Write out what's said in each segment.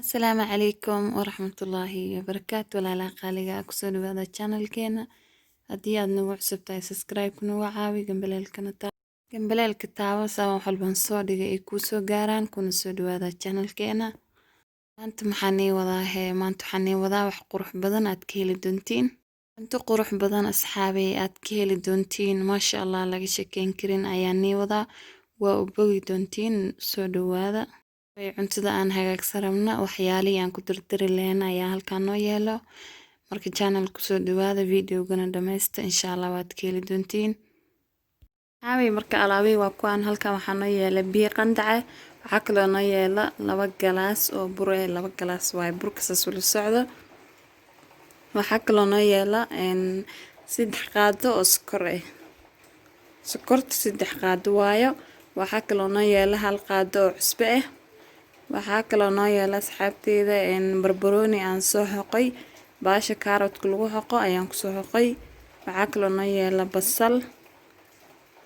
Asalaamu calaykum waraxmatullaahi wabarakaatu. Walaalaha qaaliga ah, kusoo dhawaada channelkeena. Haddii aad nagu cusub tahay, subscribe nagu caawi, gambaleelkana taa gambaleelka taabo saa wax walbaan soo dhigay ay kuu soo gaaraan. Kuna soo dhawaada channelkeena. Maanta maxaan ii wadaa hee? Maanta waxaan ii wadaa wax qurux badan aad ka heli doontiin, cunto qurux badan, asxaabey, aad ka heli doontiin, maasha Allah, laga sheekeyn karin ayaan nii wadaa. Waa u bogi doontiin. Soo dhawaada. Cuntada aan hagaagsan rabna, waxyaalihii aan ku dardari lahayn ayaa halkaan noo yeelo. Marka channel kusoo dhawaada, videogana dhammaysta, insha Allah waad ka heli doontiin. Asxaabey, marka alaabihii waa kuwaan. Halkan waxaa noo yeela biyo qandace. Waxaa kaloo noo yeela 2 galaas oo bur eh, 2 galaas waaye burka, saas ula socdo. Waxaa kaloo noo yeela 3 qaado oo sokor ah, sokorta 3 qaado waayo. Waxaa kaloo noo yeela 1 qaado oo cusbo ah. Waxaa kaloo noo yeela, asxaabteyda, barbarooni aan soo xoqay, baasha kaaroodka lagu xoqo ayaan kusoo xoqay. Waxaa kaloo noo yeela basal.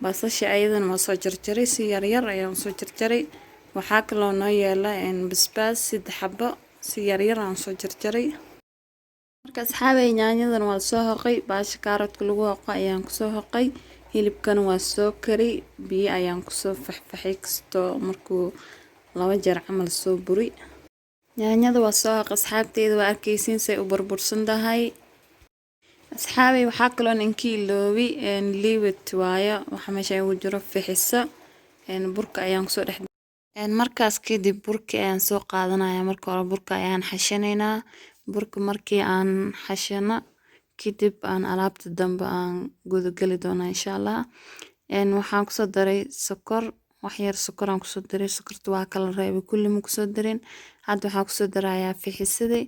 Basasha ayadana waa soo jarjaray, si yaryar ayaan usoo jarjaray. Waxaa kaloo noo yeela basbaas 3 xabo, si yaryar aan usoo jarjaray. Marka asxaabey, yaanyadan waa soo xoqay, baasha kaaroodka lagu xoqo ayaan kusoo xoqay. Hilibkana waa soo kari, biyo ayaan kusoo faxfaxay kastoo markuu 2 jeer camal soo buri. Yaanyada waa soo xoqay, asxaabteyda, waa arkeysiin say u burbursan tahay. Asxaabey, waxaa kaloo ninki iloobi, liwet waayo waxa meesha igu jiro, fixiso. Burka ayaan kusoo dhex. Markaas kadib burki ayaan soo qaadanaya. Marka hore burka ayaan xashanaynaa. Burka markii aan xashano kadib aan alaabta dambe aan gudageli doonaa, insha Allah. Waxaan kusoo daray sokor, wax yar sokor aan kusoo daray. Sokorta waa kala reebay, kulli ma kusoo darin. Hadda waxaan kusoo darayaa fixisadii.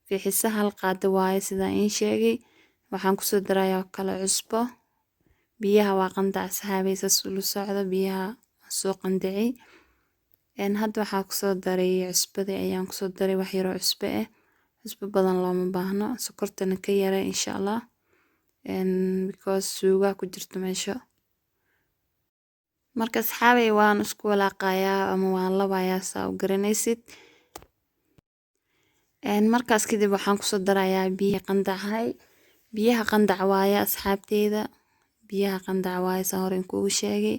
Fixisa 1 qaado waaye, sidaan iin sheegay. Waxaan kusoo darayaa kale cusbo. Biyaha waa qandac, asxaabey, saas ula socda, biyaha soo qandacay. Hadda waxaa kusoo daray cusbadii ayaan kusoo daray, wax yaroo cusbo ah. Cusbo badan looma baahno, sokortana ka yara, insha Allah, because suugaa ku jirto meesha. Marka asxaabey, waan isku walaaqayaa ama waan labayaa, saa u garanaysid. Markaas kadib waxaan kusoo darayaa biyihi qandacahay. Biyaha qandac waaye, asxaabteyda, biyaha qandac waaye, saan hore kuugu sheegay.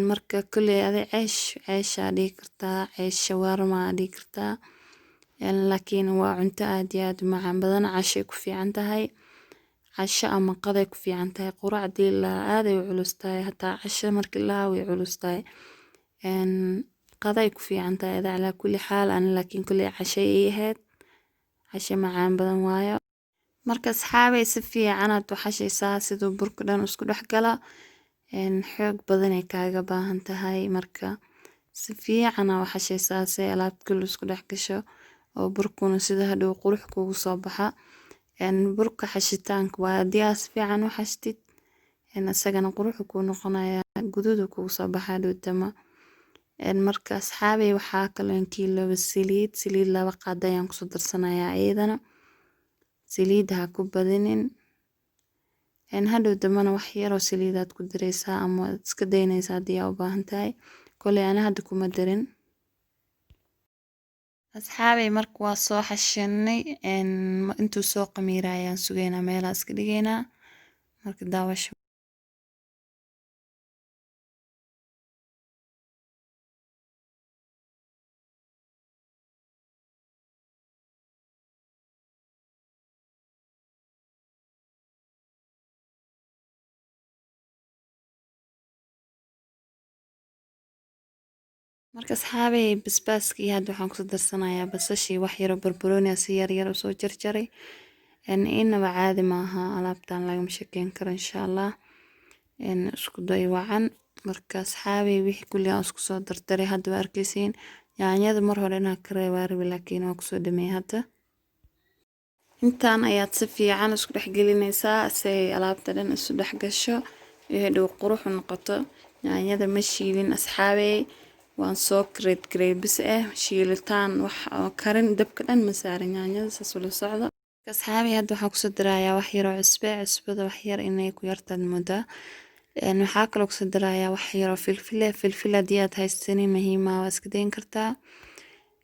Marka kolley adi ceesh ceeshaa dhihi kartaa, ceesh shawarma aa dhihi kartaa, laakiin waa cunto aad iyo aad u macaan badan. Cashay ku fiican tahay, casho ama qaday ku fiican tahay. Quraacdii la aad ay u culus tahay, hataa casho markii la way culus tahay. Qaday ku fiican tahay ada calaa kulli xaal. Ani laakiin kolley cashay ii ahayd, casho macaan badan waayo. Marka asxaabey, si fiican aad u xashaysaa siduu burka dhan isku dhex gala. Xoog badanay kaaga baahan tahay. Marka si fiican aa u xashaysaa si ay alaabta kulli isku dhex gasho oo burkuna sida hadhow qurux kugu soo baxa. Burka xashitaanka waa haddii aad si fiican u xashtid, isagana qurux kuu noqonaya, guduud kugu soo baxa hadhow tama. Marka asxaabey, waxaa kaloo kiilooba saliid. Saliid 2 qaado ayaan kusoo darsanayaa iyadana. Saliidda ha ku badinin. Hadhow dambana wax yaroo saliid aad ku dareysaa ama waad iska daynaysaa haddii aa u baahan tahay. Koley ani hadda kuma darin. Asxaabey, marka waa soo xashanay. Intuu soo qamiira ayaan sugaynaa, meelaa iska dhigaynaa. Marka daawasho. Marka asxaabey, basbaaskii hadda waxaan kusoo darsanayaa basashii, wax yaroo barbarooni ah si yar yar usoo jarjaray. Inaba caadi maaha alaabtan, lagama sheekeyn karo, insha Allah. Isku day wacan. Marka asxaabey, wixii kulli aan isku soo dardaray hadda waa arkeysiin. Yaanyada mar hore inaan ka reebaa rabi, laakiin waan kusoo dhameeyay hadda. Intaan ayaad si fiican isku dhex gelinaysaa si ay alaabta dhan isu dhex gasho iyo hadhow qurux u noqoto. Yaanyada ma shiilin, asxaabey, waan soo kareed gareey bis ah. Shiilitaan wax oo karin dabka dhan ma saarin yaanyada, saas ula socdo. Asxaabey, hadda waxaan kusoo darayaa wax yaroo cusbe. Cusbada wax yar inay ku yartaad moodaa. Waxaa kaloo kusoo darayaa wax yaroo filfil ah. Filfil haddii aad haysanin, muhiim ah, waa iska dayn kartaa.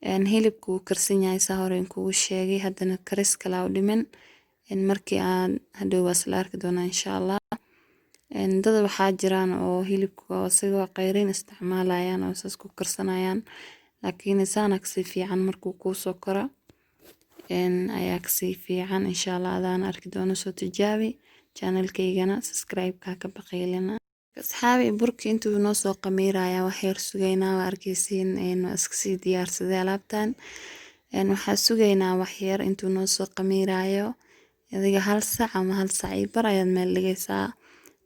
Hilibku wuu karsan yahay saa hore kugu sheegay, haddana karis kala u dhiman. Markii aan hadhow waa isla arki doonaa insha Allah. Dad waxaa jiraan oo hilibka isagoo qayrin isticmaalayaan oo saas ku karsanayaan, laakiin saana kasii fiican markuu kuu soo koro ayaa kasii fiican insha Allah. Adaan arki doono, soo tijaabi. Channelkaygana subscribe-ka ka baqaylina. Asxaabi, burki intuu noo soo qamiiraya wax yar sugaynaa. Waa arkaysiin, waa iska sii diyaarsaday alaabtan. Waxaa sugaynaa wax yar intuu noo soo qamiirayo. Adiga hal sac ama hal sac iyo bar ayaad meel dhigaysaa,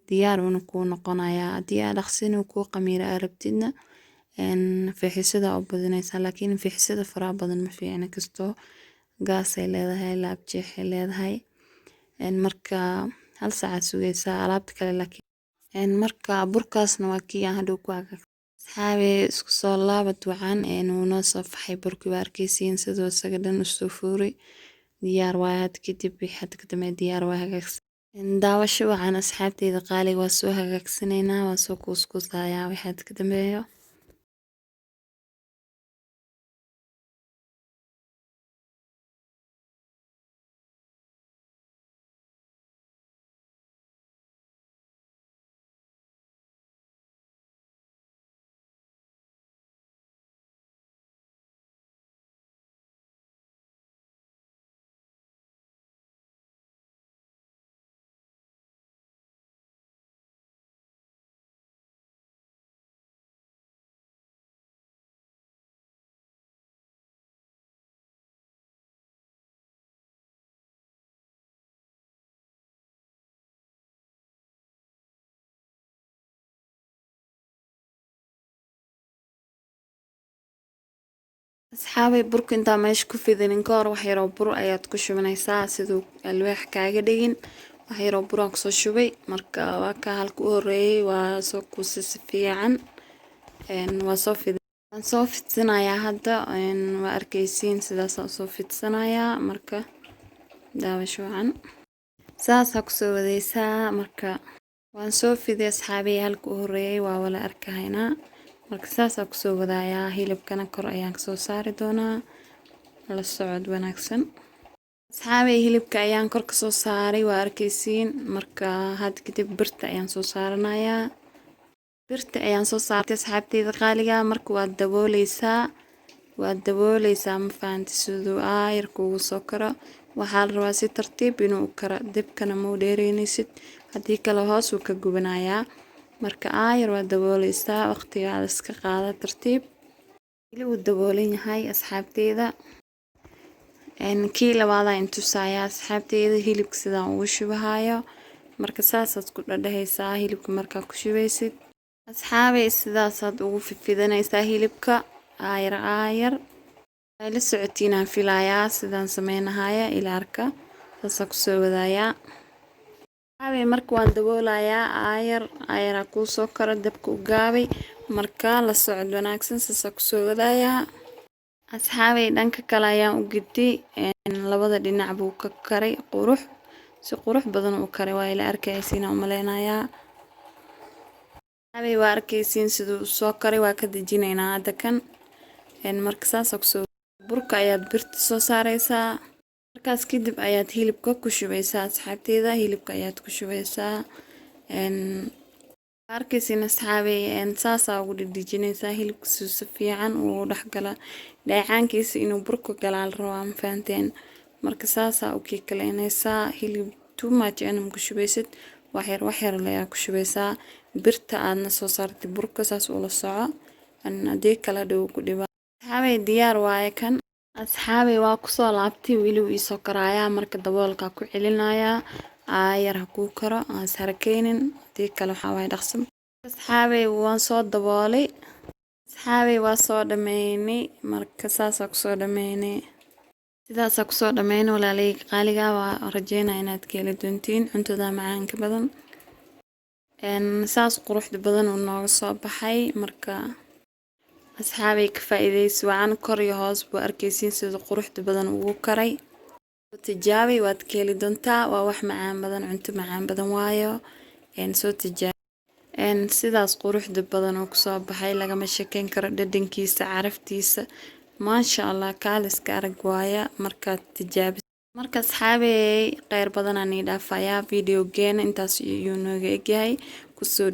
diyaar uuna kuu noqonayaa. Haddii aad dhaqsi inuu kuu qamiiro aad rabtidna, fiixisada u badinaysaa, laakiin fiixisada faraha badan ma fiicna, kastoo gaasay leedahay, laabjeexay leedahay. Marka hal saacaad sugaysaa alaabta kale, laakiin marka burkaasna waa kii aan hadhow ku hagaag. Asxaabi, isku soo laabad wacan. Wuu noo soo faxay burkii, waa arkaysiin siduu isaga dhan usoo fuuray. Diyaar waaye had kadib, wixii had ka dambe diyaar waa, hagaagsan. Daawasho wacan asxaabteyda qaaliga. Waa soo hagaagsanaynaa, waa soo kuuskuusayaa wixii had ka dambeeyo. Asxaabay, burka intaa meesha ku fidinin ka hor, wax yaroo bur ayaad ku shubanaysaa siduu alwaax kaaga dhigin. Wax yaroo buraan kusoo shubay. Marka waa ka halka u horeeyay, waa soo kuusay si fiican. Waa soo fid, waan soo fidsanayaa hadda. Waa arkaysiin, sidaasaan usoo fidsanayaa. Marka daawasho wacan, saasaa kusoo wadaysaa. Marka waan soo fiday asxaabay, halka u horeeyay waa wala arkahaynaa. Marka saasaa kusoo wadayaa, hilibkana kor ayaan kasoo saari doonaa. La socod wanaagsan asxaabay. Hilibka ayaan kor kasoo saaray, waa arkaysiin. Marka had kadib birta ayaan soo saaranayaa. Birta ayaan soo saartay asxaabteyda qaaliga. Marka waad dabooleysaa, waad dabooleysaa, ma fahanti, siduu aayar kuugu soo karo. Waxaa la rabaa si tartiib inuu u karo, dibkana ma u dheereynaysid, haddii kale hoos uu ka gubanayaa. Marka aayar waad dabooleysaa, waqtigaada iska qaada tartiib. Weli wuu daboolan yahay asxaabteyda. Kii labaadaa intusayaa asxaabteyda, hilibka sidaan ugu shubahayo. Marka saasaad ku dhadhahaysaa hilibka markaa ku shubaysid asxaabay, sidaasaad ugu fifidanaysaa hilibka aayar aayar. Ay la socotiinaan filayaa sidaan sameynahaya ila arka, saasaa kusoo wadayaa asxaabay. Marka waan daboolayaa, aayar aayaraa kuu soo karo, dabka u gaabay. Marka la socod wanaagsan, saasaa kusoo wadayaa asxaabay. Dhanka kale ayaan u gedi, labada dhinac buu ka karay, qurux, si qurux badan u karay. Waa ila arkaysiin u maleynayaa asxaabay, waa arkaysiin siduu usoo karay. Waa ka dejinaynaa hadda kan. Marka saasaa kusoo burka ayaad birta soo saaraysaa. Markaas kadib ayaad hilibka ku shubaysaa asxaabteyda, hilibka ayaad ku shubaysaa. Arkaysiin asxaabay, saasaa ugu dhedhejinaysaa hilibka si si fiican uu dhexgala dheecaankiisa, inuu burka galaa la rabaa, ma fahanteen? Marka saasaa u kiikaleynaysaa. Hilib too much ana ku shubaysid, wax yar wax yar ayaa ku shubaysaa. Birta aadna soo saartay burka saas ula soco, haddii kale dhow ku dhibaa. Asxaabay, diyaar waaye kan. Asxaabay, waa kusoo laabtay, weli wuu iisoo karayaa. Marka daboolka ku celinayaa, aayar ha kuu karo, aan is harakeynin, haddii kale waxaa waaye dhaqso. Asxaabay, waan soo daboolay. Asxaabay, waa soo dhameynay. Marka saasaa kusoo dhameynay, sidaasaa kusoo dhameynay. Walaalahayga qaaliga, waa rajeynaa inaad ka heli doontiin cuntada macaanka badan. Saas quruxda badan uu nooga soo baxay. Marka asxaabay, ka faa'iidaysi wacan. Kor iyo hoos buu arkaysiin sida quruxda badan ugu karay. Tijaabi, waad ka heli doontaa. Waa wax macaan badan, cunto macaan badan waayo. Soo tijaabi. Sidaas quruxda badan uu kusoo baxay, lagama sheekeyn karo dhadhankiisa, caraftiisa. Maasha Allah, kaaliska arag waaya markaad tijaabiso. Marka asxaabey, kheyr badanaan ii dhaafayaa. Videogeena intaas ayuu nooga egyahay. Kusoo